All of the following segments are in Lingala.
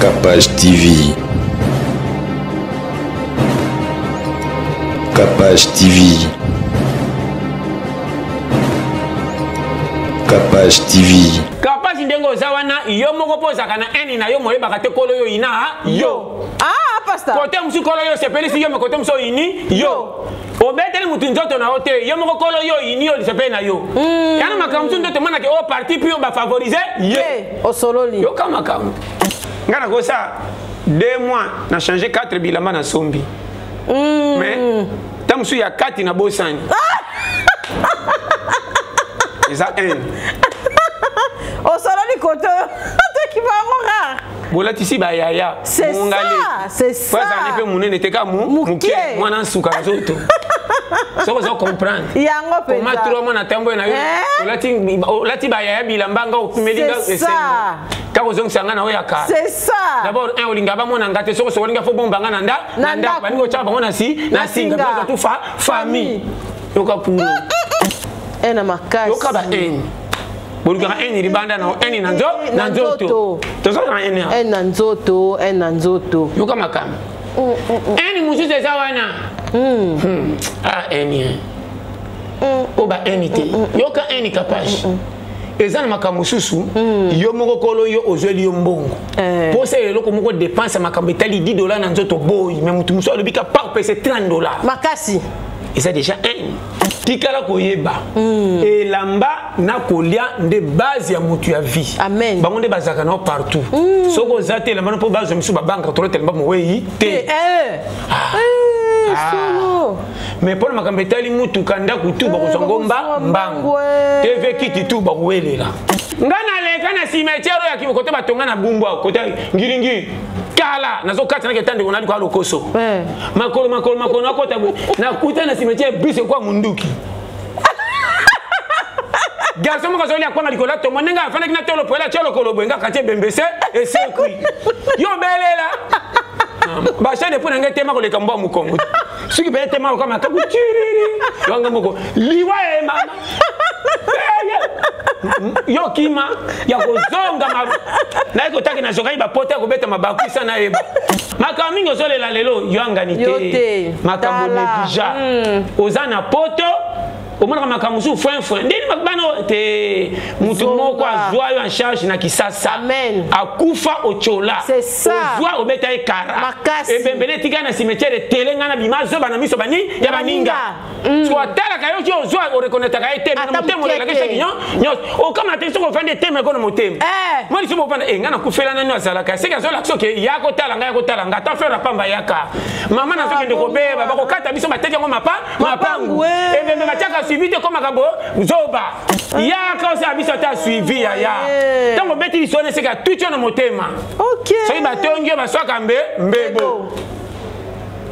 Capage TV. Capage TV. Capage TV. Capage ndenge oza wana yo moko mpo ozalaka na haine na yo moyebaka te kolo yo ina yo. Ah, pasteur. Kote mosusu kolo yo osepelisi yo me kote mosusu oyini yo. Obeteli mutu nzoto na yo te, yo moko kolo yo oyini yo lisepeli na yo. Yana makambo mosusu nde tomonaka oyo parti pris oyo bafavorise ye. Osololi. Yoka makambo. Nga nakosa 2 mois na changer 4 bilamba na sombi. Mais ntango mosusu ya kati na bosani. Eza haine. Osololi kote toki bango rare. Bolatisi bayaya. C'est ça, c'est ça. Azalaki mpe monene te kaka moke mwana nsuka nzoto. Soki ozo comprendre. Yango mpenza. Koma 3 mois na tambo na yo. Olati bayaya bilamba nga okumeli nga esengo. Kaka ozongisa nga na oyo ya kala. C'est ça. D'abord un olinga bamona nga te soki osokolinga fo bomba nga na nda na ndako baningi otyaka bango na si na singa biso tu fa famille. Yoka puro. Haine makasi. Yoka ba haine. Bolukaka haine libanda na haine na nzo na nzoto. Tozalaka na haine. Haine na nzoto, haine na nzoto. Yoka makambo. Haine mosusu eza wana. Ah haine. Oyo ba haine te. Yoka haine kapage. Eza na makambo mosusu yo moko kolo yo ozweli yo mbongo. Posa eloko moko dépense makambo etali $10 na nzoto boyi, mais mutu mosusu alobi ka par pese $30. Makasi. Eza déjà haine. Tikala koyeba. Elamba na kolia nde base ya mutu ya vie. Amen. Bango nde bazalaka nao partout. Soki oza te elamba mpo bazwa misu babanka tolo elamba mowei te. Solo. Mais mpona makambo etali mutuka ndako tu bakozwa ngomba mbangu. TV kiti tu bakowelela. Nga naleka na cimetière oyo ya Kivu, kote batonga na Bumbu awa, kote ngiringiri. Kala nazokata na ketande kona kwa lokoso. Makolo makolo makolo nakota boye. Nakuta na cimetière bus ekwa munduki. Garçon moko azoli akwanga likolo ya tombo ndenge afandaki na tolo poela tya lokolo boye nga kati ebembese esekwi. Yo belela. Ba chaîne mpo na ngai tema koleka mbwa mokongo. Soki mpe tema lokola makaku tiriri. Yo nga moko liwa e mama. Yo kima ya kozonga ma naye kotaki na zongaki bapota ya kobeta mabaku isa nayeba. Makambo mingi ozolela lelo yo angani te. Makambo négligea. Oza na poto omonaka makambo mosusu foin foin ndeni bana te mutu moko azwa yo en charge na Kisasa. Akufa otiola. Ozwa obeta ye kara. Ebembele etika na cimetière etele nga na bima zoba na miso bani ya baninga. So atalaka yo ti ozwa oreconnaîtraka ye te na motema olelaka soki nyonso okama te soki ofandi etema eko na motema. Moni soki ofanda nga nakufela nani azalaka seke azolakisa soki ya kotala nga ya kotala nga ata frère apamba yaka. Mama nazokende kobeba bakokata biso bateki yango mapa mapangu. Ebembe batiaka suivi te komaka bo zoba. Yaka osala biso ata suivi yaya. Ntango obeti liso wana eseka tuti yo na motema. Soki batongi yo baswaka mbe mbebo.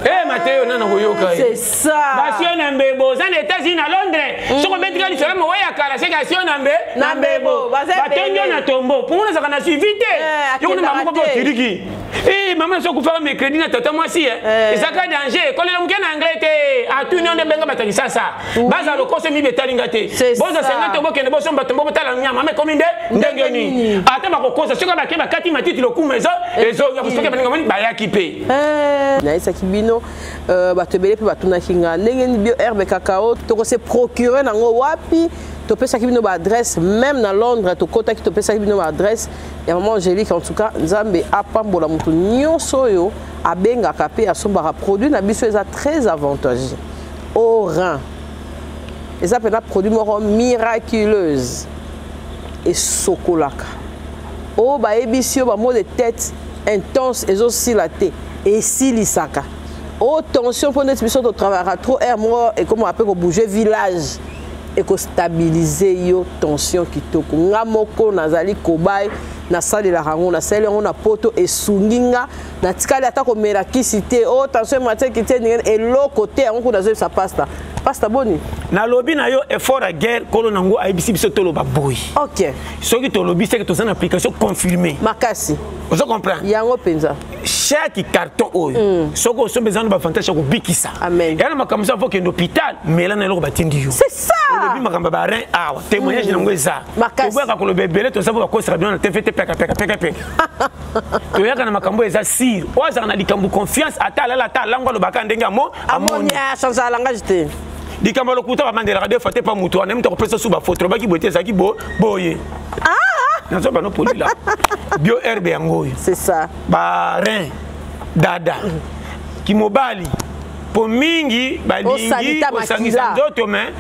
Eh Mateo nana koyoka ye. C'est ça. Basio na mbebo oza na États-Unis na Londres. Soko beti ka lisolo mo ya kala seka sio na mbe na mbebo. Batongi yo na tombo. Pungu nazaka na suivi te. Yo kuna mama ko tiriki. Eh mama so kufa mercredi na tata mwasi eh. Ezaka danger. Kolela muke na anglais te. Atuni onde benga bataki sasa. Baza lokoso mi betali ngate. Boza senga to bokende bosomba tombo botala nyama mama komi nde ndenge nini. Ata bakokosa soki bake bakati matiti lokumu ezo ezo ya kosoki baninga moni bayaki pe. Nayesaki bino bato ebele mpe batunaki nga ndenge nini bio herbe cacao toko se procurer nango wapi. Topesaki bino ba adresse même na Londres tokotaki topesaki bino ba adresse ya maman Angélique. En tout cas Nzambe apambola moto nyonso oyo abengaka pe asombaka produit na biso eza très avantageux au rein. Eza pena produit moko miraculeuse esokolaka oyo bayebisi yo ba maux de tête intense ezosila te esilisaka oyo tension mpo neti biso totravaillaka trop air moko ekomaka mpe kobouger village ekostabilize yo tension kitoko. Nga moko nazali cobaye nasalelaka yango nasaleli yango na poto esungi nga natikali ata komela kisi te oyo tension emati te ndenge eloko te yango kuna nazoyebisa pasta. Pasta boni? Nalobi na yo effort ya guerre kolo nango ayebisi biso toloba boyi. Soki tolobi seke toza na application confirmée. Makasi. Ozo comprendre? Yango penza. Chaque carton oyo soki osombi, eza na baavantage ya kobikisa. Amen. Ya na makambo mosusu, afo okende hôpital, mela na eloko batindi yo. C'est ça. Olobi makambo ya barein awa, témoignage nango eza. Makasi. Toboyaka koloba ebele, toza mpo bakosaka bino na TV te. Peka peka peka peka, toyaka na makambo eza sire. Oyo azalaka na likambo confiance, ata alala, ata alango, alobaka ndenge amo amoni. Amoni. Achange langage te. Likambo ya lokuta, bamandelaka deux fois te. Pa motu wana, moto akopesa su bafoto, olobaki boye te, ezalaki boye. Nazoba no polila bio herbe yango oyo. C'est ça. Barein dada kimobali, mpo mingi balingi Osalita kosangisa makila. nzoto, mais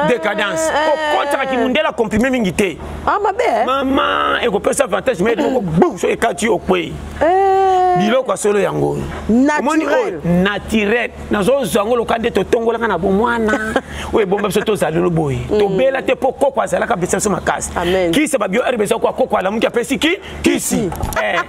décadence kokotaka kimundela comprimé mingi te. Ah, mabe, eh? Mama, ekopesa avantage, mais moko bu so ekati, okwei. Eh. Biloko ya solo yango oyo. Naturel. Omoni oyo naturel, nazozwa yango loka nde totongolaka na bomwana oyo ebomba biso. Tozala lelo boye, tobela te, mpo koko azalaka apesa biso makasi. Amen. Kisi babio herbe eza kwa koko alamuki, apesi ki kisi. Eh,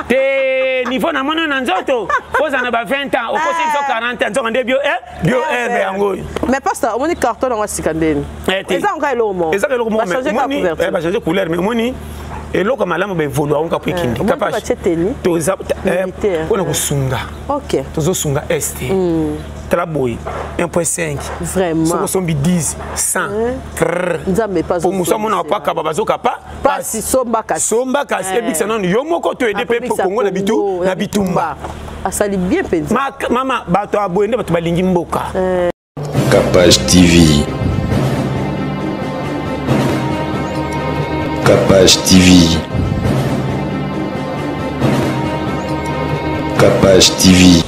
te niveau na moni oyo na nzoto, ozala na ba 20 ans, okosi biso 40 ans, nzoka nde bio bio herbe yango oyo. Mais pasteur, omoni carton yango ya sika ndeni? Eh, te. Eza yango eloko moko. Eza eloko moko, mais Bachange kaka omoni, couverture. bachange couleur, mais omoni eloko ya malamu, baévolue yango kaka po ekende. Omoni mpe batie tenue Toza militaire. mpona kosunga. Tozosunga este. Tala boye, 1.5. Vraiment. Soki osombi 10, 100 trrr. Nzambe epa. Po mosu amona apakaba bazoka pa. Pasi, somba kasi. Somba kasi, ebikisa nano yo moko, to aider mpe Akobikisa Kongo na bitu Congo, na bitumba. Asali bien mpenza. Mama, bato ya boye nde bato balingi mboka. Capage TV. Capage TV. Capage TV.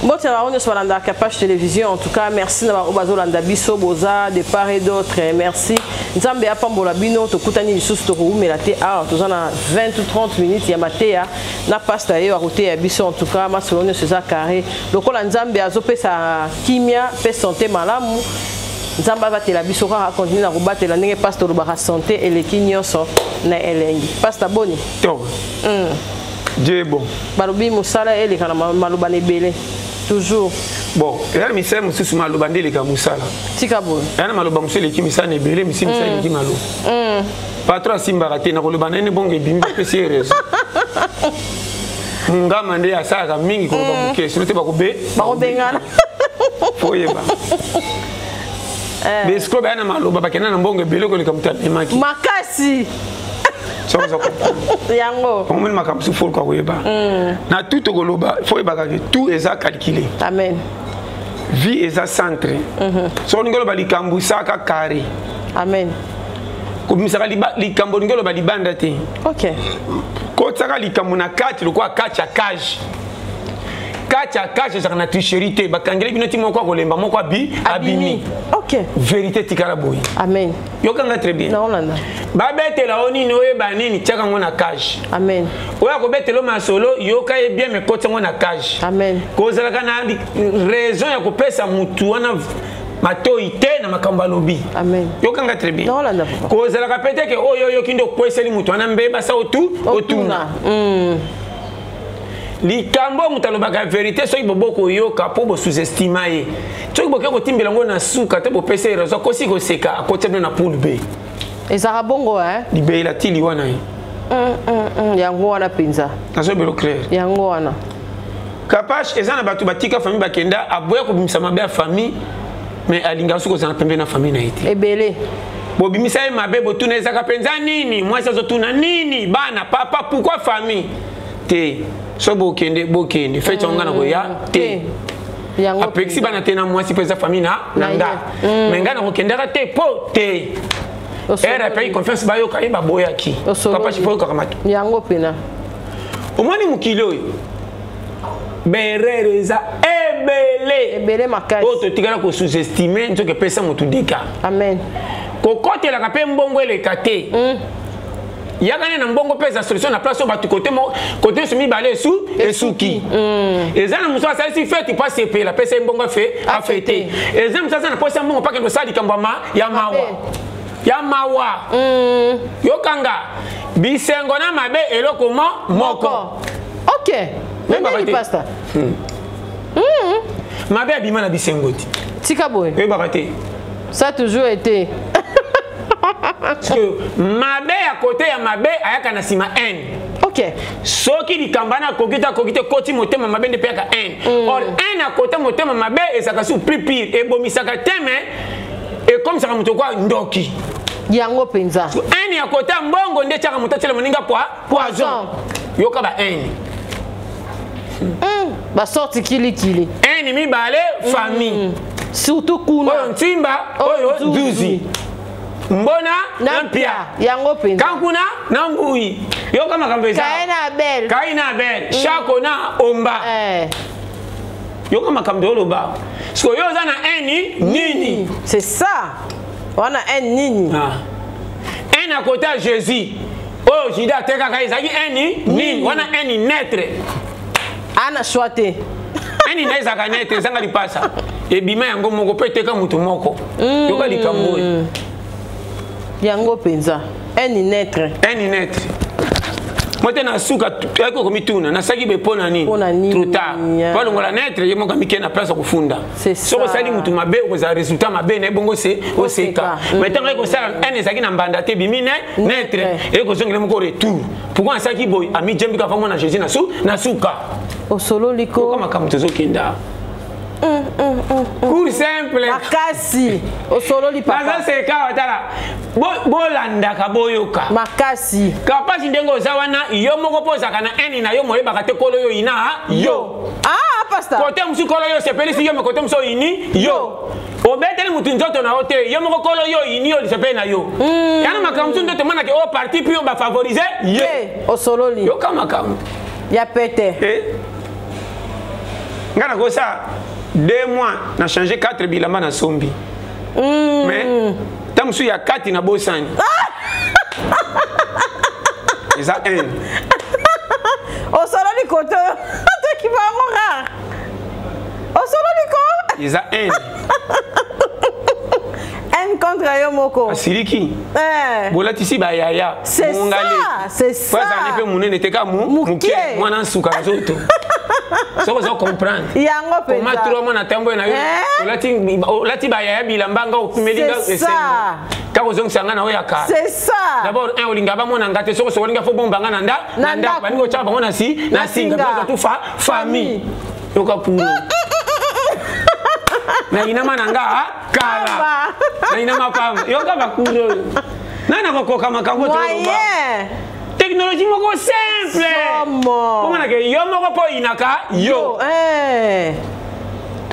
Mbote na bango nyonso balandaka Capage Télévision. En tout cas, merci na bango bazolanda biso, boza de part et d'autre, merci. Nzambe apambola bino. Tokutani lisusu, tokoumela te awa, toza na 20 ou 30 minutes ya mateya na pasteur ye akoteya biso. En tout cas, masolo nyonso eza carré, lokola Nzambe azopesa kimia mpe santé malamu. Nzambe abatela biso kaka, continue na kobatela ndenge pasteur olobaka, santé eleki nyonso na elengi. Pasteur, boni? To Dieu est bon. Balobi mosala eleka na maloba na ebele toujours. Bon, eza na misala mosusu, maloba nde eleka mosala. Tika boye. Eza na maloba mosusu eleki misala na ebele, misi misala eleki maloba. Patron asimbaka te na koloba na ye nde bongo ebimi, bapesi ye raison. Ngama nde asalaka mingi koloba moke, sino te bakobe bakobengana. Fo oyeba, besiko baya na maloba, bakenda na mbongo ebele koleka moto amemaki. Makasi. Soki oza comprendre. Yango. Omoni makambo mosusu, fo oluka koyeba na tout. Tokoloba, fo oyebaka ke tout eza calculé. Amen. Vie eza centre. Soki olingi oloba likambo, saka carré. Amen. Kobimisaka likambo olingi oloba libanda te. Kotiaka likambo na kati, lokola kati ya cage. Kati ya cage ezalaka na tricherie te. Bakangeli bino ti moko akolemba, moko abi abimi. Vérité tikala boye. Amen. Yokanga très bien. Naolanda. Babetela o nini, oyeba nini, tiaka yango na cage. Amen. Oyo akobetela o masolo, yoka ye bien, me kotia yango na cage. Amen. Kozalaka na raison ya kopesa mutu wana matoi te na makambo alobi. Amen. Yokanga très bien. Naolanda, papa. Kozalaka pe te ke oyo oyoki nde okweseli motu wana mbeba sa otu otuna. Likambo oyo moto alobaka vérité, soki boboko oyoka mpo bosous-estima ye, soki boke kotimbela yango na suka te, bopesa ye raison, akosi koseka, akotia bino na poule b. Ezalaka bongo, eh? Libeyela ti liwa na ye. Yango wana mpenza. Nazobelo clair. Yango wana. Kapage eza na bato batika famille, bakenda, aboya kobimisa mabe ya famille, mais alingaka soki kozala pembe na famille na ye te. Ebele. Bobimisa ye mabe, botuna ezaka mpenza nini, mwasi azotuna nini, bana, papa, pourquoi famille te? So bokende, bokende feti yango, nga na koya te. Yango. Apekisi bana te na mwasi mpo eza famille na Na nga. ye. Mais ngai nakokendaka te mpo te Osololi. ere apeki confiance, bayoka ye, baboyaki. Osololi. Papa, po oyokaka mato. Yango mpena. Omoni mokili oyo, baerreur eza ebele. Ebele makasi. Oyo totikala kosous-estime, nzoki epesa motu deka. Amen. Kokotelaka mpe mbongo eleka te. Yaka nde na mbongo mpe eza solution na place oyo bato kote kote nyonso mibale esu esuki. Eza na mosu asalisi feti mpo asepela, apesa ye mbongo afe afete. Eza mosu aza na posa ya mbongo mpo akende kosala likambo ya mawa, ya mawa. Yokanga bisengo na mabe eloko moko. Oyebaka Nani te. Pasteur. Mabe abima na bisengo te. Tika boye. Oyebaka te. Ça a toujours été. Parce que mabe ya kote ya mabe ayaka na nsima haine. Ok. Soki likambo wana akoki te, akoki te, koti motema mabe nde peyaka haine. Or haine akota motema mabe ezalaka su plus pire, ebomisaka te, mais ekomisaka moto kwa ndoki. Yango mpenza. Haine ya kota mbongo nde etiaka moto atiela moninga poison. Yoka ba haine. Basorti kilikili. Haine mibale, famille. Surtout kuna. Oyo ntimba, oyo nzuzi. Mbona na mpia. Yango mpenza. Kankuna na mbui. Yoka makambo eza. Kaye na Abel. Kaye na Abel. Shako na Omba. Yoka makambo oloba. Siko yo oza na haine nini? C'est ça. Wana haine nini? Haine à côté ya Jésus. Oyo Judas atekaka ezalaki haine nini? Wana haine neutre. Ana choix te. Haine na ezalaka neutre, ezanga lipasa. Ebima yango moko pe eteka motu moko. Yoka likambo oyo. Yango mpenza. Haine neutre. Haine neutre. Moi te na suka ayaki komituna nasalaki be mpo na nini? Trop tard. Po alongola neutre ye moko amike na place ya kofunda. Soki osali motu mabe okozala résultat mabe na ye bongo se oseka. Mais ntango ayaki kosala haine ezalaki na mbanda te, ebimi neutre. Eye kozongela moko retour. Pourquoi asalaki boye? Amijembika avant mwana Jésus na suka. Osololi ko. Yoka makambo tozokenda. Cours simple. Makasi. Osololi papa. Naza seka watala. Bolandaka boyoka. Makasi. Kapasi ndenge oza wana yo moko po ozalaka na haine na yo moyebaka te kolo yo ina yo. Ah pasteur. Kote mosusu kolo yo sepelisi yo, mais kote mosusu oyini yo. Obeteli mutu nzoto na yo te, yo moko kolo yo oyini yo lisepeli na yo. Yana makambo mosusu nde tomonaka oyo parti pris oyo bafavorize ye. Osololi. Yoka makambo. Ya pete. Nga nakosa 2 mois na changer 4 bilamba na sombi. Mais ntango mosusu ya kati na bosani. Eza haine. Osololi koto toki bango rare. Osololi ko? Eza haine. Haine contre yo moko. Asiliki. Bolatisi ba yaya. C'est ça, c'est ça. Bazali pe munene te ka muke mwana nsuka nzoto. Soko zo comprendre. Yango pe. Koma 3 mois na tambo na yo. Olati ba yaya bilamba nga okumeli nga esengo. Ka kozongisa nga na oyo ya kala. C'est ça. D'abord un olinga ba mona nga te soko soko olinga fo bomba nga na nda na nda baninga otya bango na si na singa baza tout fa famille. Yoka kuna. Na inama na nga kala. Na inama pamba. Yoka bakuro. Nana kokoka makambo to. Moyen. Technologie moko simple. Comment que yo moko po inaka yo.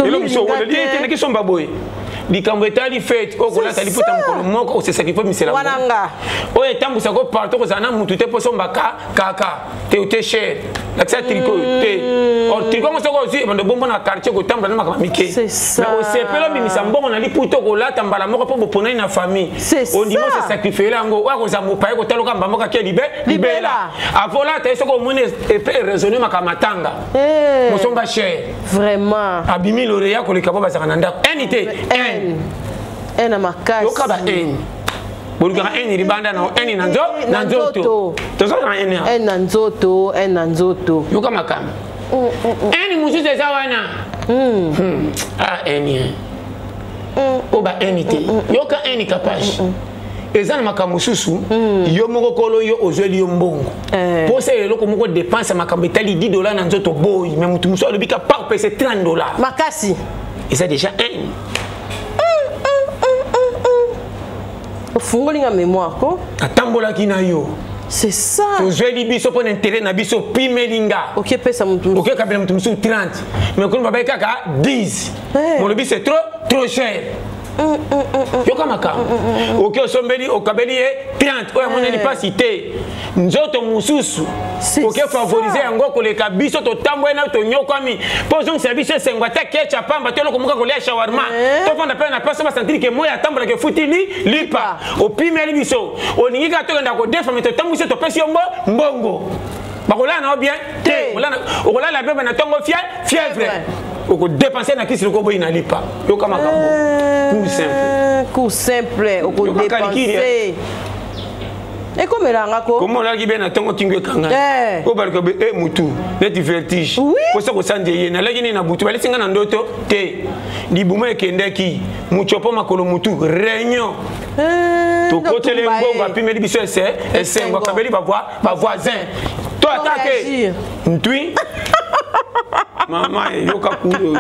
Elo biso wala li ete ki somba boye. Likambo etali fête okolata liputa mokolo moko osesaki po misela. Wananga. Oyo etambwisa ko partout kozala na mutu te po somba kaka te te cher. Lakisa tricot te. Or tricot ngo soko ozwi bando bombo na quartier kotambola na makambo mike. C'est ça. Mais osepela obimisa mbongo na liputa okolata mbala moko po boponani na famille. Ondima ose sacrifier yango oyo akozala mopaye kotaloka mbambo kaka libela. Avolata ye soki omoni epe raisonner makambo matanga. Mosomba cher. Vraiment. Abimi lauréat koleka po bazalaka na ndako. Haine te. Haine. Haine makasi. Yoka ba haine. Bolukaka haine libanda na haine na na nzoto. Tozalaka na haine. Haine na nzoto, haine na nzoto. Yoka makambo. Haine mosusu eza wana. Ah haine. Oyo ba haine te. Yoka haine kapage. Eza na makambo mosusu, yo moko kolo yo ozweli yo mbongo. Po se eloko moko dépense makambo etali $10 na nzoto boyi, mais mutu mosusu alobi ka par pese $30. Makasi. Eza déjà haine. Ofungoli nga mémoire ko? Atambolaki na yo. C'est ça. Tozweli biso mpo na intérêt na biso pimeli nga. Ok, pesa mutu. Ok, kabela mutu mosusu 30. Mais kono babai kaka 10. Molobi c'est trop trop cher. Yoka makambo. Ok, osombeli okabeli ye 30. Oyo amoneli pasi te. Nzoto mosusu. Ok, favoriser yango koleka biso totambwe na tonyokwami. Po ozongisa biso esengo ata ketchup pamba to eloko moko kolia shawarma. Tofanda pe na place ba sentir que moya atambola ke futi li lipa. Opimeli biso. Olingi kaka tokenda kodefa mais totambwisi topesi yo mbongo. Bakolala na yo bien te. Okolala bien na tongo fièvre. Oko dépenser na kisi loko boyi na lipa. Yoka makambo. Cours simple. Cours simple, oko dépenser. Et comme elle a encore. Comment on a dit bien attends kingo kanga. Ko barko be e mutu neti vertige. Ko sa ko sanje ye na lagi ni na butu bali singa na ndoto te. Libuma ekendaki muchopo makolo mutu réunion. To kotele mbongo apimeli biso ese esengo kabeli ba voisin. To atake ntwi. Mama yoka kulu.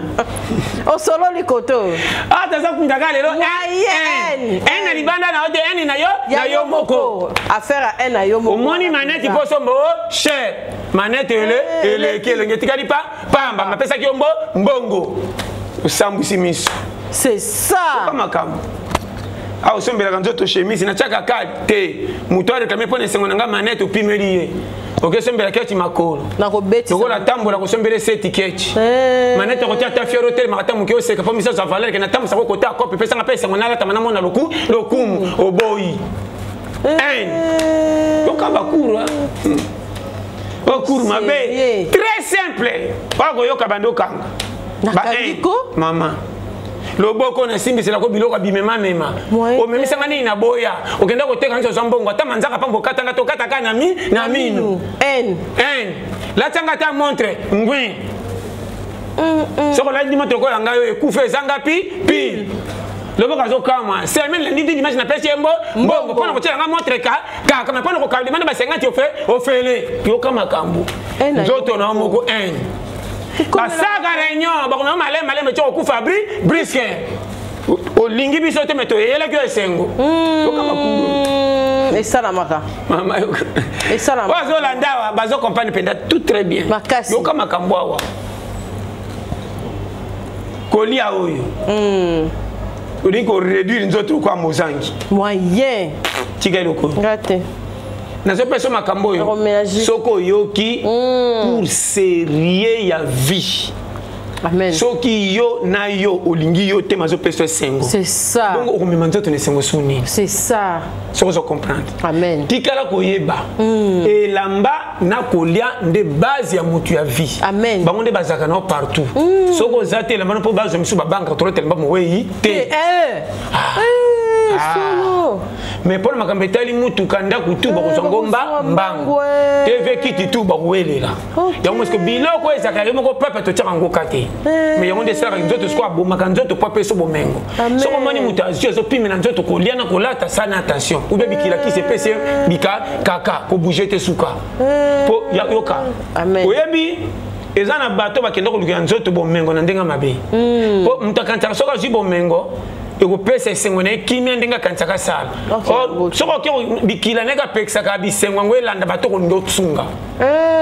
Osololi koto. Ah, taza kundaka lelo. N N na libanda na yo te, N na yo na yo moko. Affaire à N na yo moko. Omoni manette poso mbo cher. Manette ele eleki elenge etikali pa pamba mapesaki yo mbo mbongo. Osambwisi miso. C'est ça. Makambo. Awa osombelaka nzoto chemise natiaka ka te, moto areklame mpo na esengo na ngai manete opimeli ye, okesombela keti makolo lokola tambola kosombela eseti keti manete okotia ata fiero otelemaka ata moke oseka mpo misaso ya valeur ke natambusaka kota ya kope epesanga mpe esengo nalatama namona lokumu oboyi yoka bakuru okuru mabe très simple oya koyoka bando okanga mama loboko nasimbiselako biloko abimemamema omemisanga nini na boya okenda koteka nyonso ozwa mbongo ata manzaka pambo okatanga tokataka na mi na minu n n latanga ata montre ngwin soki olandi montre lokola ngai oyo ekufa ezanga pi pile loboko azokamwa semaine lundi ti dimanche napesi ye mbongo mpona kotiela nga montre kaka me mpona kokaba demande ba 50 ofe ofele yoka makambo nzoto na yo moko n basaka réunion bakomema maleme maleme ti okokufa briske olingi biso te me toyeyelaki yo esengo yoka makambo esalamaka mama esalamaka azolanda awa bazokomprendre mpenza tout très bien yoka makambo awa kolia oyo olingi koréduire nzoto kwa mozangi moyen tika eloko nga te nazopesa makambo oyo soki oyoki pour sérieux ya vie. Amen. Soki yo na yo olingi yo te mazopesa esengo. C'est ça. Bongo okomema nzoto na esengo su nini? C'est ça. Soki ozo comprendre. Amen. Tikala koyeba. Elamba na kolia nde base ya motu ya vie. Amen. Bango nde bazalaka nao partout. Soki oza te elamba mpo bazwa misu babanka tolo telemba mowei te. Solo. Mais mpona makambo etali mutuka ndako tu bakozwa ngo mbangu tv kiti tu bakowelela yango moske biloko oyo ezalaka yo moko pepe totiaka yango ka te mais yango nde esalaka nzoto sikoyo abomaka nzoto po apesa bomengo soki omoni moto azwi azopimela nzoto kolia na kolata sana attention ube bikilakisi epesi bika kaka kobouge te suka po yoka oyebi eza na bato bakenda kolukela nzoto bomengo na ndenge mabe po moto akanisaka soki azwi bomengo ekopesa esengo na ye kimia ndenge akanisaka asala soki oke bikila ndenge apekisaka bisengo yango elanda bato kolinga osunga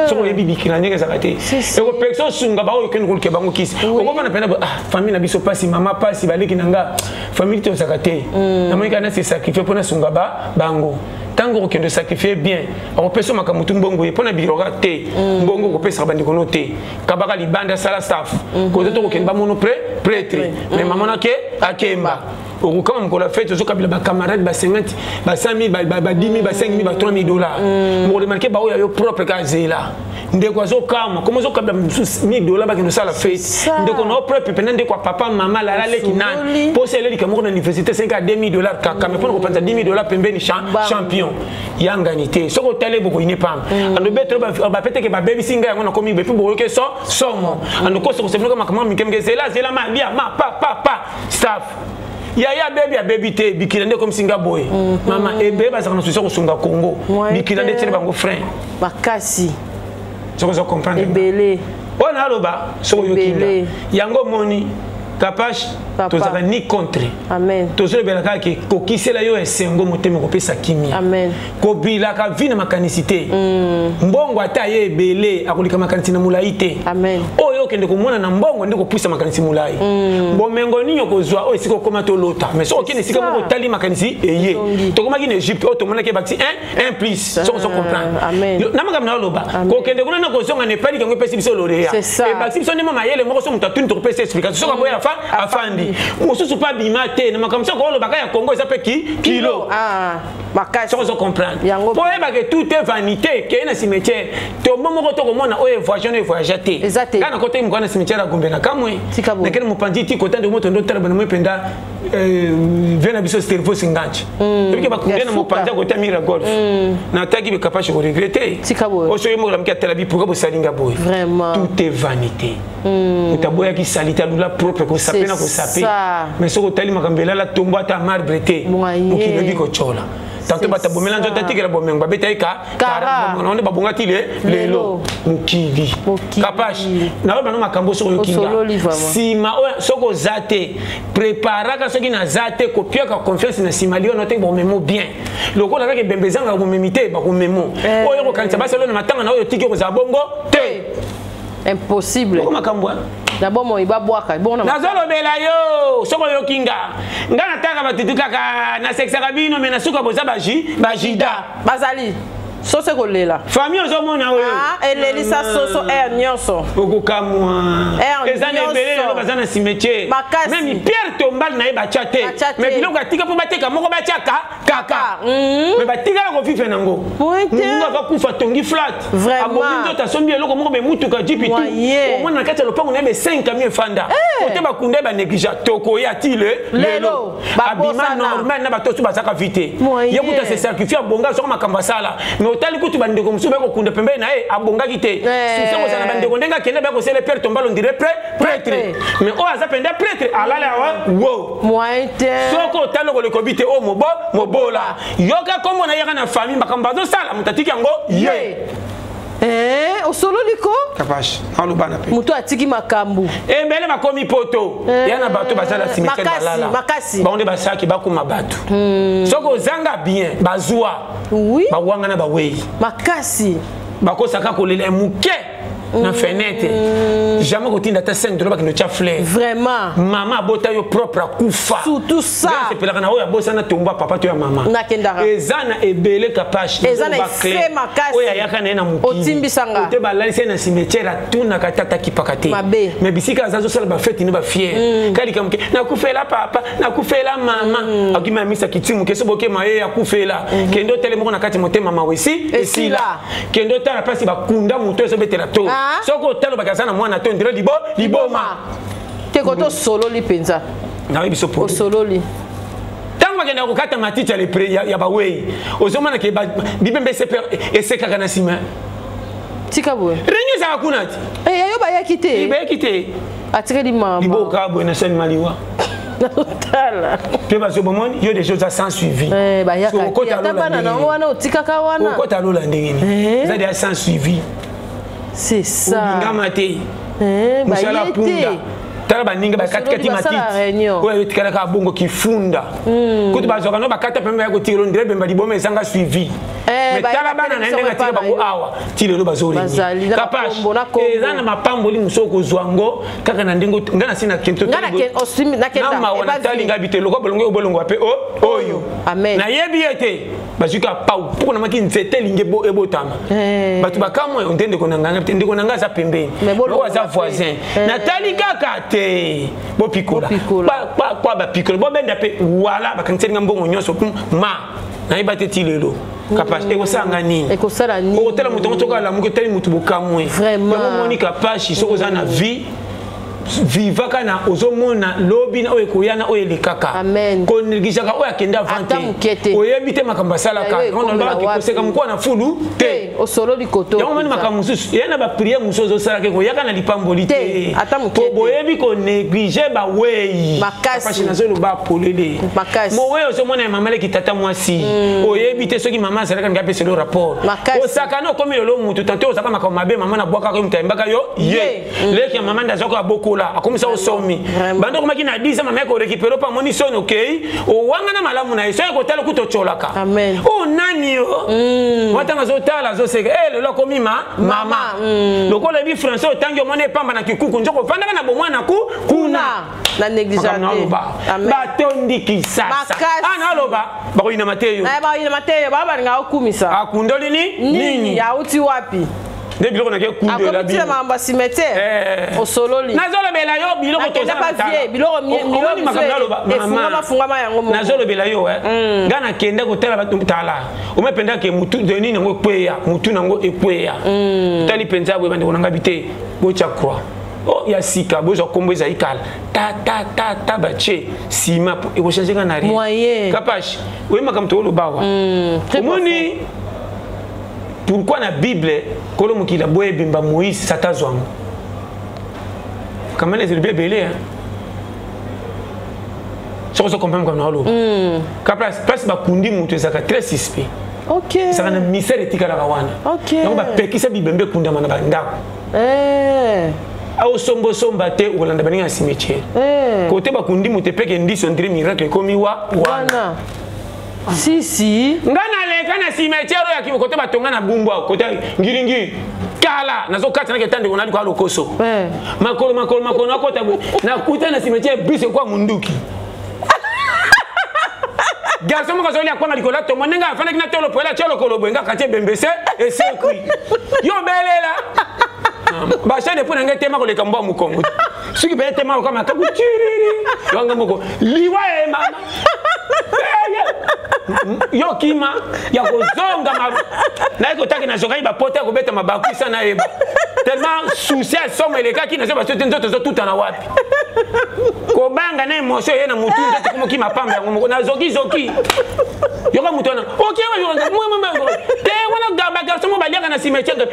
soki oyebi bikila ndenge ezalaka te ekopekisa osunga baoyo okende koluka bango kisi okofanda mpena famille na biso pasi mama pasi baleki na nga famille tozalaka te namoni kaka nasi sacrifie mpo nasunga bango ntango okokende osacrifie bien akopesa makambo tu mbongo ye mpo na biloka te mbongo okopesaka bandeko no te kabaka libanda sala staff koza to kokende bamono prêtre mais mama nake akemba okokama mokolo ya fete ozokabila bacamarade ba 50 ba 100 000 ba 10 000 ba 5 000 ba 3 000 dollars mokolo emarke baoyo yo propre ka zela ndeko azokama komo ozokabila mosusu 1000 dollars bakende osala fete ndeko na yo propre mpena ndeko ya papa mama lala leki nani mposa elelika moko na université 5 a 2000 dollars kaka mais mpona kopanza 10 000 dollars pembeni champion yangani te soki otali bokoyine pamba ando betelo bapeteke babebisi ngai yango nakomi bepi boyoke so somo ando kosa kosebiloka makambo mike mike zela zela ma lia ma pa pa pa staff yaya abebi abebi te bikila nde ekomisi nga boye mama ebele bazalaka na susi kosunga Congo bikila nde tiele bango frein makasi soki ozo comprendre ebele oyo naloba soki oyoki nga yango omoni kapache tozalaka ni contre tozolobela kaka ke kokisela yo esengo motema kopesa kimia kobilaka vi na makanisi te mbongo ata ye ebele akolika makanisi na molai te oyo okende komona na mbongo nde kopusa makanisi molai bomengo nini okozwa oyo esika okoma tolota mais soki okende esika moko otali makanisi eye tokomaki na Egypte oyo tomonaki ebakisi 1 plus soki ozo comprendre na makambo na oloba kokende kuna na kozonga na epali kango epesi biso lauréat ebakisi biso ndemo mayele moko so moto atuni tokopesa explication soki aboya afandi mosusu mpe abima te na makambo soki olobaka ya Congo eza mpe kilo soki ozo comprendre po oyebake tout est vanité keye na cimetière tombo moko tokomona oyo evoyage oyo evoyage te kaka na kotaki mokana na cimetière ya Gombe na kamwe nakende mopanzi ti kota ndeko moto ndo tala bana moi mpenza vie na biso cerveau singanchi ebike bakunde na mopanzi akota mira golf nataki bekapache koregrete osoki moko lamuki atala bi pourquoi bosalinga boye tout est vanité moto aboyaki salite alula propre kosape na kosape mais soki otali makambo elala tombo ata marbre te mokili oyebi kotyola. Tanto bato abomela nzoto atikela bomengo babeta ye kara nde babonga ti lelo mokili. Kapash, naloba no makambo soki oyoki nga nsima oyo, soki oza te, preparaka. Soki naza te, kopiaka confiance na nsima lio te, bomemo bien lokola kaka ebembe ezangaka bomemi te, bakomemo oyo kokanisa basalo na matanga na oyo otiki kozala bongo te. Impossible. Makambo na bomoi babwaka. Nazolobela yo, soki oyoki nga, nga nataka batutu kaka nasekisaka bino, me nasuka boza bajida. Bazali soso ekolela. Famille ozomona oyo. Elelisa soso aire nyonso. Okokamwa, eza na ebele lelo baza na cimetière, même pierre tombale na ye batya te, mais biloko atika mpo bateka moko batyaka kaka, mais batikala kovivre nango. Moninga akakufa, tongi flat, abongi nzoto, asombi eloko moko, bemutuka, jeep, tu omona na kati ya lopango na ye be 5 camion efanda kote bakunda ye, banéglige. Tokoya ti lelo abima normal na bato oso bazaka vi te. Ye kuta se sacrifie, abonga soko makambo asala, mais otali kutu bandeko mosusu baya kokunda pembeni na ye, abongaki te. Susi kozala na bandeko ndenge akende, baya kosala pierre tombale, on dirait prêtre, mais oyo aza mpenza prêtre alala awa wo. Soki otali okolekobi te, oyo mobo mobola yoka kombo na yaka na famille, makambo azosala, moto atiki yango ye. Osololi ko. Kapash, alobana mpe. Moto atiki makambo. Ebele bakomi poto ya na bato bazala cimetière, balala. Bango nde basalaki bakoma bato. Soki ozanga bien, bazwa bawanga na bawei. Bakosaka kolela moke na fenêtre, jamais kotinda ata 5 dola bakende otya fleur. Mama abota yo propre akufa. Surtout ça. Sepelaka na oyo abosana tombo ya papa to ya mama. Nakendaka. Eza na ebele, Kapashe. Eza na efe makasi. Oyo ayaka na ye na mokili. Otimbisanga. Ote balalisi ye na cimetière, atunaka te, atakipaka te. Mabe. Mais bisika aza azosala bafeti ne bafiere kaka likambo ke nakufela papa, nakufela mama, akima misa kiti moke so bokema ye akufela. Kende otele moko na kati motema mawe esi esila. Kende otala mpasi bakunda moto ezobetela to. Soki otala obaki aza na mwana to ndire libo liboma. Te, koto osololi mpenza. Nayebi biso po. Osololi. Ntango bakendaka kokata matiti ya lepre ya bawei, ozomona ke bibembe esekaka na nsima. Tika boye. Réunion ezalaka kuna ti. Yayo bayaki te. Bayaki te. Atikeli mama. Liboka boye na sani maliwa. Nazotala. Mpe bazo bomoni yo deja oza sans suivi. Bayaka te, ata bana nango wana otikaka wana. Okota lola ndenge nini? Eza deja sans suivi. C'est ça. Olingama te, mosala punda. Tala baninga bakatikati matiti oyo etikalaka bongo kifunda, kutu bazwaka no bakata pembe ya kotikela ondire bemba liboma ezanga suivi. Mais tala bana na ye ndenge atika bango awa ti lelo bazorengi. Kapash, eza na mapamboli mosusu okozwa ngo kaka na ndenge nga na si na mawa natali ngai bite lokwa bolongo oyo bolongwa mpe oyo nayebi ye te. Bazwi kaka pau mpo namaki nzete elingi ebotama, bato bakamwe nde ndeko na ngai te, ndeko na ngai aza pembeni, oyo aza voisin. Natali kaka te, bopikola kwa bapikola, bobenda mpe wala bakangiseli nga mbongo nyonso ma nayeba te ti lelo. Kapashi, ekosala nga nini? Okotala moto yango soki alamuki, otali motu bokamwe yango. Omoni Kapashi, soki oza na vie, vivaka na ozomona lobi na oyo ekoya na oyo elekaka. Konégligeaka oyo akende avant te, oyebi te makambo asalaka. Koseka mokuwa na fulu te. Yango moni makambo mosusu eya na baprière mosusu ozosalaka ekoyaka na lipamboli te, po boyebi konéglige bawei. Pasi nazoloba polele, mowei ozomona ya mama leki, tata mwasi, oyebi te soki mama azalaka ndenge apeselo rapport. Osaka na okomi lelo mutu tante ozalaka makambo mabe, mama nabwakaka yo, moto ayembaka yo ye leki ya mama nde azwaka abokola, akomisa osomi bando okomaki na 10, mama ekorécupérer mpo amoni soni okei owangana malamu na ye. Soki ekotala kuta otyolaka o nani yo watango azotala, azoseka e lelo akomi ma mama lokola oyebi français otangi, omoni epamba na kikuku nzoko ofandaka na bomwana ku kuna. Na négligence. Naloba batondi Kisasa naloba bakoyinama te yo. Bakoyinama te yo, babalinga okumisa. Akundoli ni nini? Auti wapi? Nde biloko nake kundela. Akobitila makambo ya cimetière, osololi. Nazolobela yo biloko. Tozomoni makambo naloba. Efungama yango. Nazolobela yo, nga nakende kotala bato, tala ome mpenza ke mutu nini yango ekweya, mutu nango ekweya. Tali mpenza boye, bandeko na ngai bi te, botya croix o ya sika, bozwa kombo ezali kala ta ta ta ta, batie nsima ekochange nga na rien. Kapash, oye makambo tokoloba awa, omoni pourquoi na Bible kolo mokili aboya ebemba Moïse, sata azwango kamene ezelobi ebele. Soki ozo comprendre comme naoloba, ka place bakundi moto ezalaka très suspect. Ezalaka na misère etikalaka wana. Yango bapekisa bibembe ekundama na bandako. Aosombosomba te, okolanda baninga ya cimetière. Kote bakundi moto epeke ndisi, on dirait miracle ekomi wa wana. Si si. Nga naleka na cimetière oyo ya kote batonga na Bumbu awa, kote Ngiringiri kala, nazokata nake tandeko nali kwa lokoso. Makolo makolo makolo, nakota boye, nakuta na cimetière bus ekwa munduki. Garçon moko azoli akwanga likolo ya tombo, ndenge afandaki na tolo poela atia lokolo boye, nga kati ebembe se esekwi. Yo belela bachaine mpo na ngai tema koleka mbwa mokongo, soki mpe tema loka makaku tiriri wanga moko liwa ye mama yo kima ya kozonga. Naye kotaki, nazongaki bapota ya kobeta mabaku isa nayeba, tellement souci ya somo elekaki. Nazo baso te, nzoto ezotutana wapi, kobanga na émotion eye na motu, nzoto komoki mapamba yango moko nazokizoki. Yoka moto wana te, wana bagarçon mo baliaka na cimetière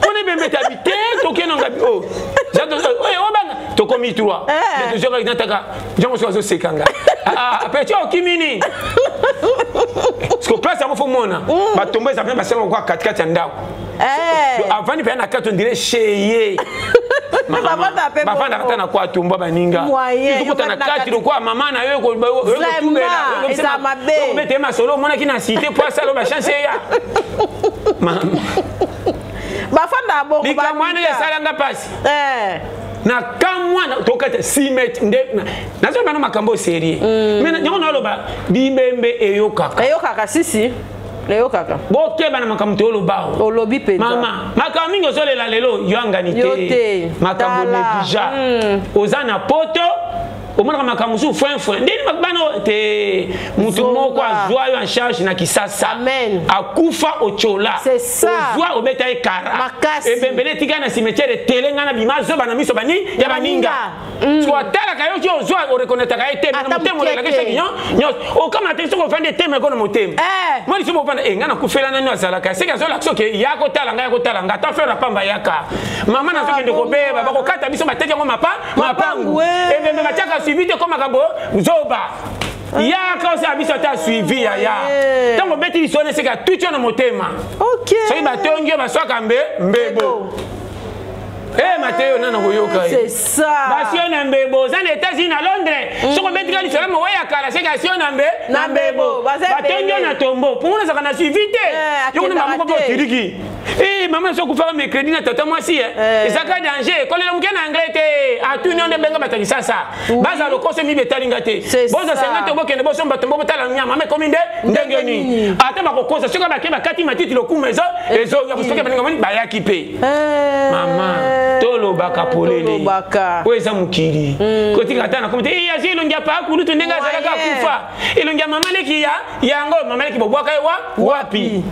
wana, ebembe tabi te, tokende ngabi obanga, tokomi trois, tozokaki nataka njango soki azoseka nga petit okimi nini, parce que place yango faut mona batombo eza mpe basala kwa katikati ya ndako, avandi mpe na kati, on dirait chez ye. Bafandaka ta na kwa tumba baninga, okota na kati lokwa mama na yo okobete masolo omonaki na cité po asala bachance eya. Bafanda bongo. Likambo wana esalanga mpasi na kamwa. Tokata 6 mètre nde nazoba na makambo sérieux, mais yango naloba bibembe eyokaka. Eyokaka, sisi, eyokaka. Bokeba na makambo toyoloba. Olobi mpenza. Mama, makambo mingi ozolela lelo, yo angani te, makambo négligea. Oza na poto, omonaka makambo mosusu foinfoin ndeni bana te. Mutu moko azwa yo en charge na Kisasa, akufa otyola, ozwa obeta ye kara, ebembele etika na cimetière etele. Ngai na bima azoba na miso bani ya baninga, so atalaka yo ti ozwa oreconnaîtraka ye te na motema, olelaka soki nyonso okama te. Soki ofandi etema eko na motema moni, soki ofanda ngai nakufela nani azalaka seki azolakisa oke ya kotala ngai, ya kotala ngai ata frère apamba yaka mama nazokende kobeba, bakokata biso bateki yango mapa mapangu ebembe batiaka suivi te, ko makambo zoba yaka osala biso ata suivi yaya. Ntango obeti lisolo eseka tuti yo na motema, soki batongi yo baswaka mbe mbebo. Mateyo nana koyoka ye basio na mbebo, oza na États-Unis, na Londres, soki obetika lisolo mowe ya kala, seke asio na mbe na mbebo, batongi yo na tombo mpo ngona azalaka na suivi te. Yo kuna mamoko mpe otiriki mama so okufaka mercredi na tata mwasi ezalaka danger kolela moke na anglais te, atuni yo nde benga bato ya Kisasa baza lokoso mibi etalinga te, boza senga te, bokende bosomba tombo botala nyama mama ekomi nde ndenge nini. Ata bakokosa soki bake bakati matiti lokumu ezo ezo soki baninga moni bayaki mpe. Mama, tolobaka polele, oyo eza mokili kotika ata na komi te. Azwi elongi ya pakulutu ndenge azalaka akufa, elongi ya mama leki ya yango mama leki bobwaka ye wa wapi,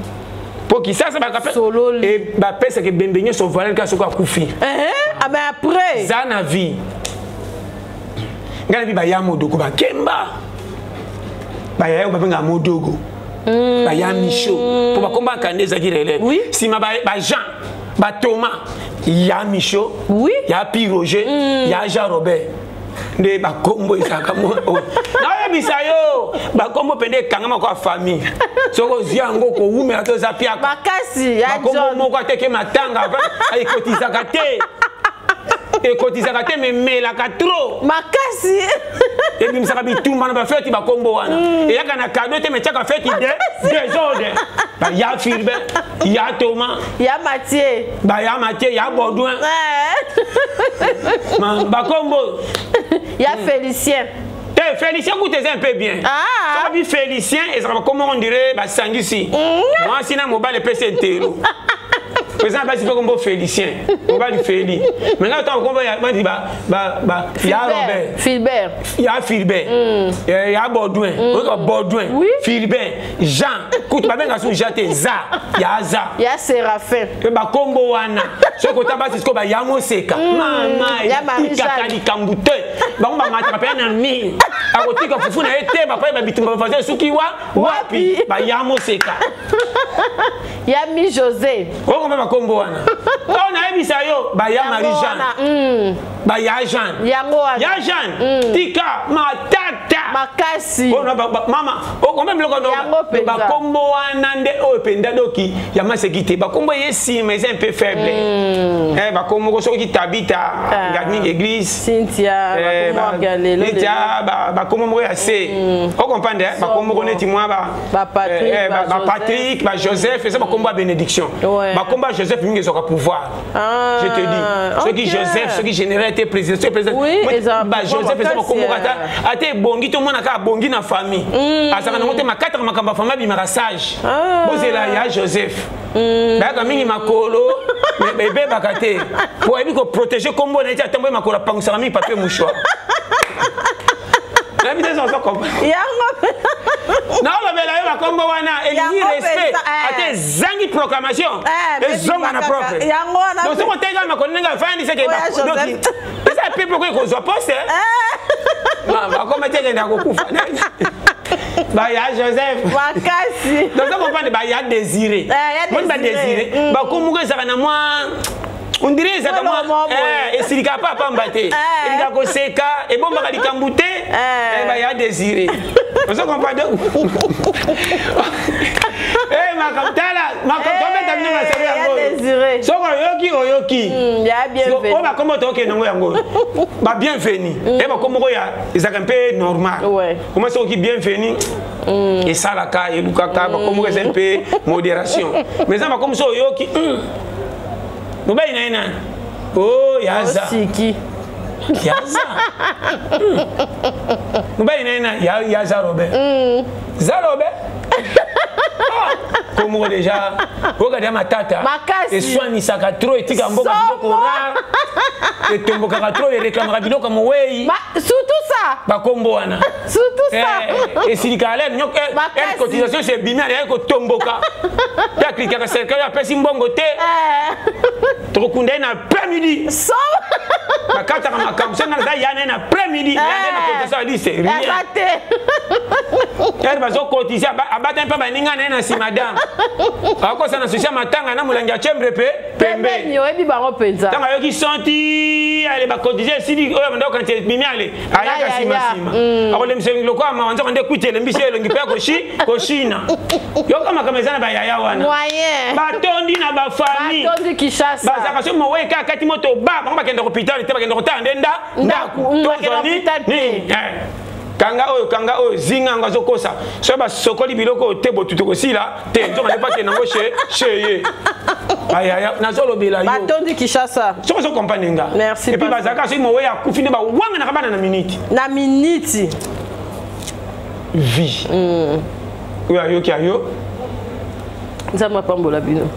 mpo Kisasa bapesaka ebembe nyonso valeur kaka soki akufi. Après za na vie ngai nabi baya modogo bakemba bayaya oyo babengaka modogo, baya Micho mpo bakombaka nde ezalaki relève, nsima bajean, bathomas, ya Micho, ya Pi Roger, ya Jean Robert, nde bakombo ezalaka. Nayebisa yo, bakombo mpenza ekangama kwa famille, soki ozwi yango kowumela te, oza piaka. Bakombo moko ateke matanga ekotizaka te, ekotizaka te, memelaka trop. Makasi. Ebimisaka bitumba na bafeti. Bakombo wana eyaka na cadeau te, metiaka feti de désordre. Baya Filbert, ya Thomas, ya Mathieu, baya Mathieu, ya Baudouin, bakombo. Ya Félicien. Te, Félicien kuta eza un peu bien. Soki Félicien ezalaka bakombo on dirait basangisi mwasi na mobali, epesi entero président basi mpe kombo Félicien, mobali Féli. Mais ngai ntango kombo bandi ya Robert, Filbert, ya Filbert, ya Baudouin, oyoka Baudouin, Filbert, Jean kutu babenga su Jean te, za ya za. Ya Séraphin. Mpe bakombo wana soki ota basi sikoyo baya moseka mama etikaka likambo te, bango bamataka mpe na mire akotika fufu na ye te, bapai babitumba bafase soki wa wapi baya moseka. Ya Mi José. Okomba bakombo wana oyo nayebisa yo, baya Marie Jeanne, baya Jeanne. Yango wana. Ya Jeanne tika matata. Makasi. Mama, okombe biloko bakombo wana nde oyo mpenza doki ya maseki te. Bakombo ye nsima eza un peu faible. Bakombo ko soki Tabita, mingi église. Cynthia, Cynthia, bakombo moko ya se. Ocomprendre bakombo ko neti mwa ba Patrick, ba Joseph, eza bakombo ya bénédiction. Bakombo ya Joseph mingi ezwaka pouvoir. Je te dis, soki Joseph, soki général était président, soki président, ba Joseph eza bakombo kata ate ebongi tomona kaka abongi na famille. Azalaka nango te makataka makambo ya famille abimaka sage. Bozela ya Joseph. Bayaka mingi makolo ebebaka te po ayebi koprotege kombo na ye ti atamboye makolo apangusaka mingi papier mouchoir. Nayebi te soki ozo comprendre. Yango naolobela yo bakombo wana elingi respect ate ezangi proclamation ezonga na propre. Donc soki oteka makolo ndenge afandi seke eza pepe okoki kozwa poste bakoma te ekenda kokufa baya Joseph makasi. Donc ça comprendre baya Désiré moni ba Désiré bakomoko ezalaka na mwa on dirait ezalaka mwa esilikaka pa pamba te, elingaka koseka, ebombaka likambo te, baya Désiré. Ozo comprendre makambo tala makambo tobeta bino masolo yango soki oyoki oyoki oyo bakombo tokende yango yango ba bienvenu e bakombo oyo ezalaka mpe normal oma soki bienvenu esalaka elukaka bakombo eza mpe modération mais eza bakombo so oyoki mobali na ye nani o yaza yaza mobali na ye nani yaza Robert za Robert komoko déjà okati ya matata eswanisaka trop, etika mboka biloko rare, etombokaka trop, ereklamaka biloko ya mowei. Surtout ça. Bakombo wana surtout ça. Esilikaka lere cotisation se ebimi aleyaki kotomboka mpe aklikaka serikali apesi mbongo te, tokokunda ye na après midi, bakataka makambo so nga naza ya na ye na après midi ya nde na cotisation adi c'est rien ere bazokotise abatami mpe baninga na ye na nsima dame akosa na susi ya matanga na molangi ya chambre mpe pembeni oyebi bango mpenza. Ntango ayoki sonti ale bakotise esili oyo banda okanisi ebimi ale ayaka nsima akolembisa elongi lokola mawa nzoko nde kwiti elembisi elongi mpe akoshi koshina yoka makambo eza na bayaya wana batondi na bafamille bazalaka so mowe kaka kati moto ba bango bakenda hôpital te, bakenda kotala nde ndako tozwani nini kanga oyo kanga oyo zinga yango azokosa soki basokoli biloko oyo te botutu kosila te nzoka nde bakende yango chez ye ayaya nazolobela yo batondi Kinshasa soki ozokomprendre nga. Merci. Et puis bazalaka soki mowe akufi nde bawanganaka bana na miniti na miniti vie oyo ayoki ayo. Nzambe apambola bino.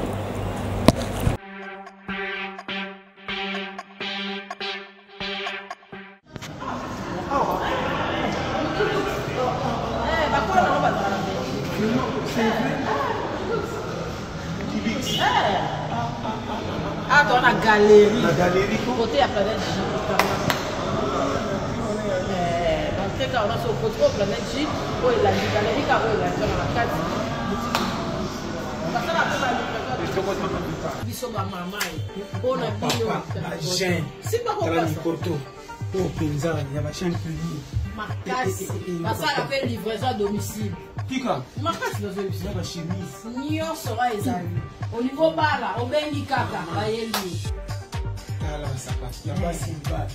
Ah, toi, na galerie. Na galerie. Côté ya Planète J. Teka wana so okoti oyo Planète J oyo elandi galerie kaka oyo elandi wana na kati basala mpe balivraison biso bamama mpona bino. Bajeune simba mikoto oyo mpenza ya bachaine publique. Makasi basala mpe livraison à domicile. Tika. Makasi nazoyebisa. Na bachemise. Nyonso wana ezali olingi obala obengi kaka bayeli. Tala basapato ya basi mibali,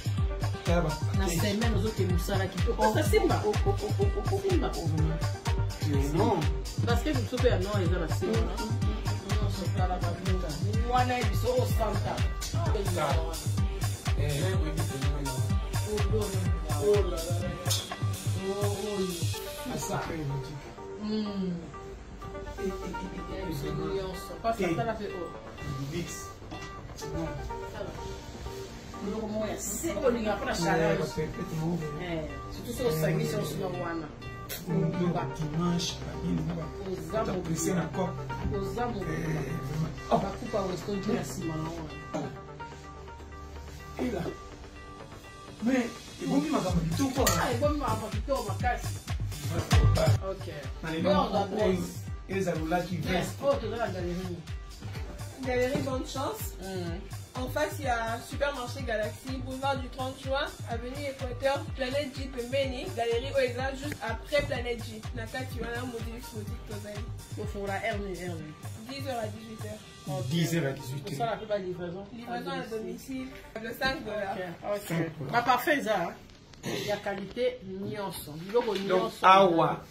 tala. Na semaine ozokende mosala kitoko simba simba. Non. Parce que biso mpe ya noir eza na se wana nyonso tala baminga wana ye biso osanta. Oyebi mpenza. Oh là là là là, sacré boutique. Nyonso parce que tala mpe oyo. Luxe. Non. Biloko moko ya se oyo olingaka mpona chaleur, surtout soki osangisi osuna wana. Dimanche banini na cop. Oza mobimba bakupa weston na nsima na wana. Ela mais ebombi makambo kitoko. Ebombi makambo kitoko makasi. Ok. Oyo ezalolaki veste. Oyo toza na galerie. Galerie Bonne Chance. En face ya supermarché Galaxy, boulevard du 30 juin, avenue Équateur, Planète J pembeni, galerie oyo eza juste après Planète J. Na kati wana Modilux boutique tozali. Ofungola heure nini heure nini? 10h à 18h. 10h à 18h. Osala mpe ba livraison? Livraison à domicile, le 5 dollars. Ok. Ba parfum eza ya qualité nyonso, biloko nyonso. Awa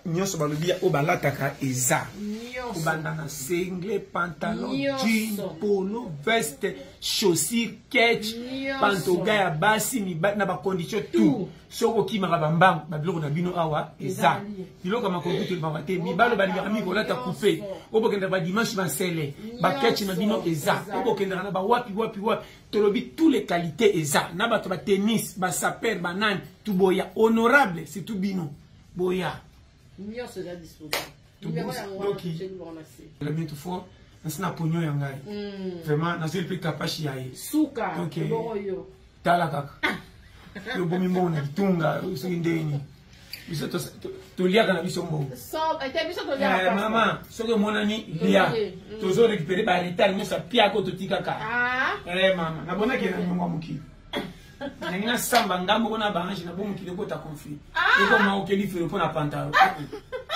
nyonso balobi oyo balataka eza kobanda na sengle, pantalon, jean, polo, veste, chaussure, ketch, pantoga ya basi, mibali na bacondition tout. Soki okimaka bambangu, babiloko na bino awa eza biloko ya makoki tolobaka te. Mibalo balingaka mingi kolata coupe, oyo bokendaka badimanche, bansele, baketch na bino eza, oyo bokendaka na bawapi wapi wapi, tolobi tous les qualités eza, na bato batennis, basaper, banani, tuboya honorable, surtout bino boya. Nyonso eza disponible. La bientôt fort nasi na ponio ya ngai, vraiment nazoli mpe kapashi ya ye. Suka oyo. Tala kaka yo bomi mbongo na kitunga, soki ndeni biso toliaka na biso mbongo. Mama, soki omonani lia, tozo récupérer baretard nyonso apiaka oyo totikaka. Mama, nabonaki na nyongo ya mokili, ndenge nasamba nga moko na baange na bo mokili ekota conflit, ekoma okeli felo mpo na pantalo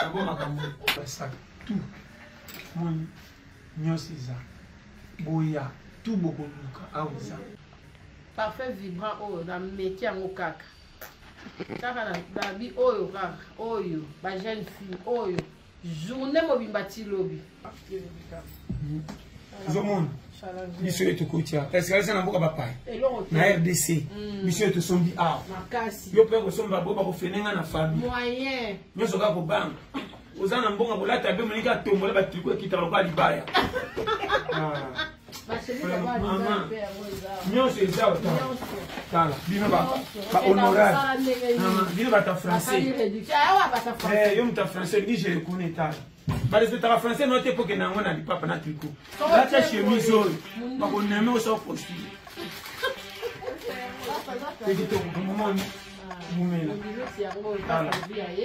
nabo makambo basaka tout moni nyonso eza. Boya tout bokoluka awa eza. Parfum vibrant oyo nameki yango kaka kaka na babi oyo, kaka oyo bajeune fille oyo journée mobimba ti lobi. Ozomona biso oyo tokotia eza na mboka bapaya na RDC, biso oyo tosombi awa, yo mpe kosomba bo bakofenenga na famille nyonso kaka kobanga. Oza na mbongo kolata be moninga atombola batriko ekitaka lokola libaya. Mama, nyonso eza. Tala bino bahonorable, bino bato ya français, yo moto ya français olingi je reconnais. Tala, barespectaka français no te, mpo kende yango na lipapa na tricot, latia chemise oyo bakoneme oso postule te kitoko. Momoni mumela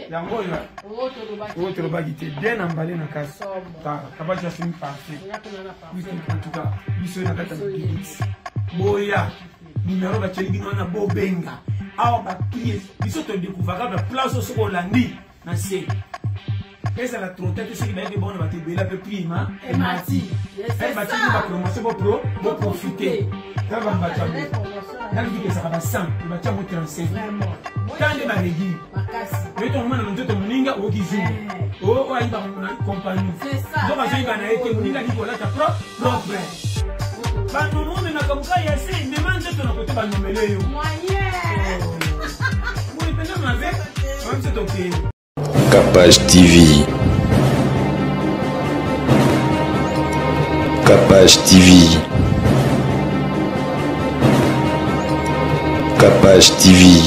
yango oyo, oyo tolobaki te, bien emballé na kasi. Tala kabati asumi parfait. En tout cas, biso oyo na kati ya Modilux, boya, numero batieli bino wana, bobenga awa baprix. Biso todécouvraka baplace oyo soki olandi na se ezala trota te, soki bayebi bona bato ebele ape prix ma emati, batiki bapromotion, bopro boprofite. Ta bato nalobiki ezaka ba 100, batia yango 35 ta nde baréduire yo tomona na nzoto moninga oyoki zungu oyo ayibaka na compagnie, donc azoyiba na ye te. Moninga alingi kolata propre, banomo omemaka moka ya se mema nzoto na kote banomele yo boye mpenza mabe biso tokeye. Capage TV. Capage TV. Capage TV.